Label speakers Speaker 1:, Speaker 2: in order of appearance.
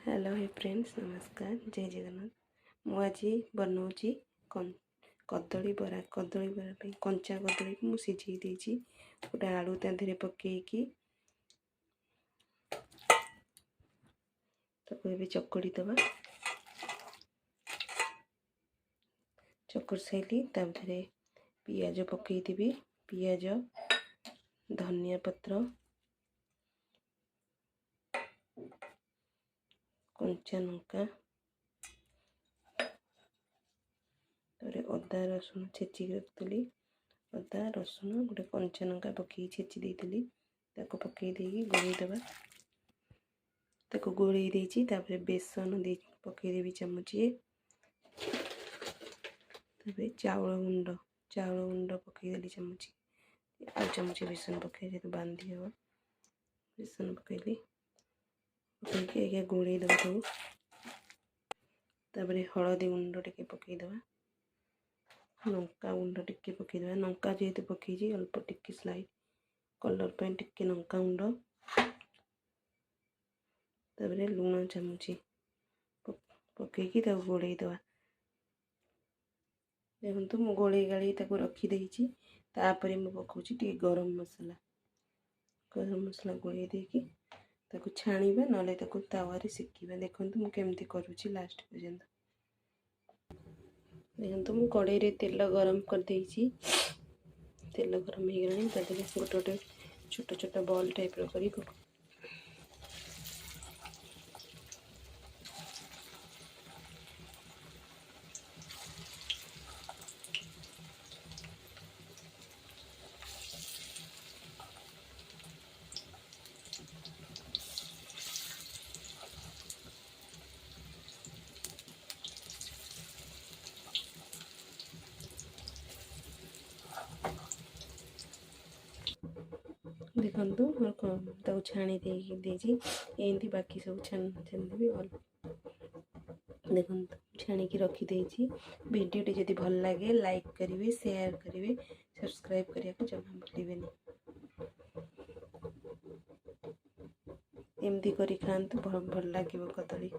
Speaker 1: Hello ହେ friends, ନମସ୍କାର, ଜୟ ଜଗନ୍ନାଥ। ମୁଁ ଆଜି ବନାଉଛି କଦଳୀ ବରା। କଦଳୀ ବରା ପାଇଁ କଞ୍ଚା କଦଳୀକୁ ମୁଁ ସିଝେଇ ଦେଇଛି। ଗୋଟେ ଆଳୁ ତା ଦେହରେ ପକେଇକି ତାକୁ ଏବେ ଚକଡ଼ି ଦେବା। ଚକଡ଼ି ସାରିଲି, ତା ଦେହରେ ପିଆଜ ପକେଇଦେବି। ପିଆଜ, ଧନିଆ ପତ୍ର, କଞ୍ଚା ଲଙ୍କା, ତାପରେ ଅଦା ରସୁଣ ଛେଚିକି ରଖିଥିଲି। ଅଦା ରସୁଣ ଗୋଟେ କଞ୍ଚା ଲଙ୍କା ପକେଇକି ଛେଚି ଦେଇଥିଲି, ତାକୁ ପକେଇ ଦେଇକି ଗୋଳେଇ ଦେବା। ତାକୁ ଗୋଳେଇ ଦେଇଛି। ତାପରେ ବେସନ ଦେଇ ପକେଇଦେବି ଚାମଚିଏ। ତାପରେ ଚାଉଳ ଗୁଣ୍ଡ, ଚାଉଳ ଗୁଣ୍ଡ ପକେଇଦେଲି ଚାମଚି। ଆଉ ଚାମଚି ବେସନ ପକେଇ, ଯେହେତୁ ବାନ୍ଧି ହେବ, ବେସନ ପକେଇଲି। ପକେଇକି ଆଜ୍ଞା ଗୋଳେଇ ଦେବା ତାକୁ। ତାପରେ ହଳଦୀ ଗୁଣ୍ଡ ଟିକେ ପକେଇଦେବା, ଲଙ୍କା ଗୁଣ୍ଡ ଟିକେ ପକେଇଦେବା। ଲଙ୍କା ଯେହେତୁ ପକେଇଛି, ଅଳ୍ପ ଟିକେ ସ୍ଲାଇଟ୍ କଲର୍ ପାଇଁ ଟିକେ ଲଙ୍କା ଗୁଣ୍ଡ। ତାପରେ ଲୁଣ ଚାମଚି ପକେଇକି ତାକୁ ଗୋଳେଇ ଦେବା। ଦେଖନ୍ତୁ, ମୁଁ ଗୋଳେଇ ଗାଳେଇ ତାକୁ ରଖିଦେଇଛି। ତାପରେ ମୁଁ ପକାଉଛି ଟିକେ ଗରମ ମସଲା। ଗରମ ମସଲା ଗୋଳେଇ ଦେଇକି ତାକୁ ଛାଣିବା, ନହେଲେ ତାକୁ ତାୱାରେ ସେକିବା। ଦେଖନ୍ତୁ ମୁଁ କେମିତି କରୁଛି ଲାଷ୍ଟ ପର୍ଯ୍ୟନ୍ତ। ଦେଖନ୍ତୁ, ମୁଁ କଡ଼େଇରେ ତେଲ ଗରମ କରିଦେଇଛି। ତେଲ ଗରମ ହେଇଗଲାଣି। ତା ଦେହରେ ଗୋଟେ ଗୋଟେ ଛୋଟ ଛୋଟ ବଲ୍ ଟାଇପ୍ର କରି ଦେଖନ୍ତୁ, ମୋର ତାକୁ ଛାଣି ଦେଇକି ଦେଇଛି। ଏମିତି ବାକି ସବୁ ଛାଣିଦେବି। ଦେଖନ୍ତୁ, ଛାଣିକି ରଖିଦେଇଛି। ଭିଡ଼ିଓଟି ଯଦି ଭଲ ଲାଗେ, ଲାଇକ୍ କରିବେ, ସେୟାର କରିବେ, ସବସ୍କ୍ରାଇବ୍ କରିବାକୁ ଜମା ଭୁଲିବେନି। ଏମିତି କରି ଖାଆନ୍ତୁ, ଭଲ ଲାଗିବ କଦଳୀ।